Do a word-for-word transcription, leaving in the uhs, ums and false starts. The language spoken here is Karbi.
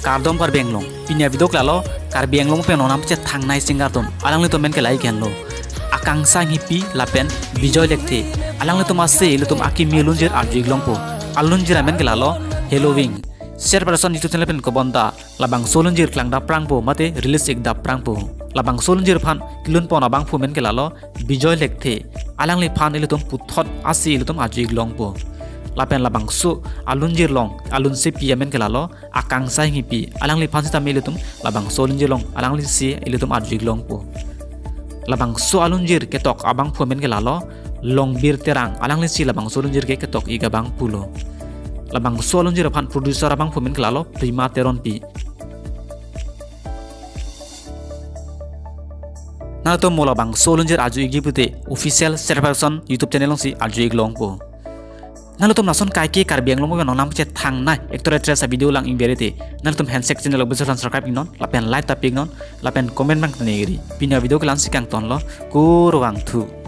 Kardom Karbi Anglong, pini avideo ke lalo Karbi Anglong pen nongnam chethangnei singer atum, alanglitum amen ke lahei henlo, Akangsha Enghipi lapen Bijoy Lekthe. Alanglitum ase ilitum akimi alunjir arju-ik longpo. Alunjir amen ke lalo Halloween. Chairperson YouTube channel pen kebonta labangso alunjir klangdap prangpo mate release-ik dap prangpo. Labangso alunjir aphan kelun pon abangphu amen ke lalo Bijoy Lekthe. Alangliphan ilitum puthot ase ilitum arju-ik longpo. Lapen labangso alunjir along alunsepi amen ke lalo Akangsha Enghipi. Alangliphan sitame ilitum labangso alunjir along alanglisi ilitum arju-ik longpo. Labangso alunjir ketok abangphu amen ke lalo Longbir Terang. Alanglisi labangso alunjir ke ketok-ik abangphulo. Labangso alunjir aphan producer abangphu amen ke lalo Prima Teronpi. Nangtum mo labangso alunjir arju-ikji pute official Chairperson YouTube channel alongsi arju-ik longpo. Nangtum lason kaike Karbi Anglong pen nongnam chethangnei actor actress avideo lang ingberete, nangtum handshake channel along besolan subscribe-iknon lapen like ta pi-iknon lapen comment abang tenegri. Pini avideo ke la-ansi kangtonlo, kurvangthu.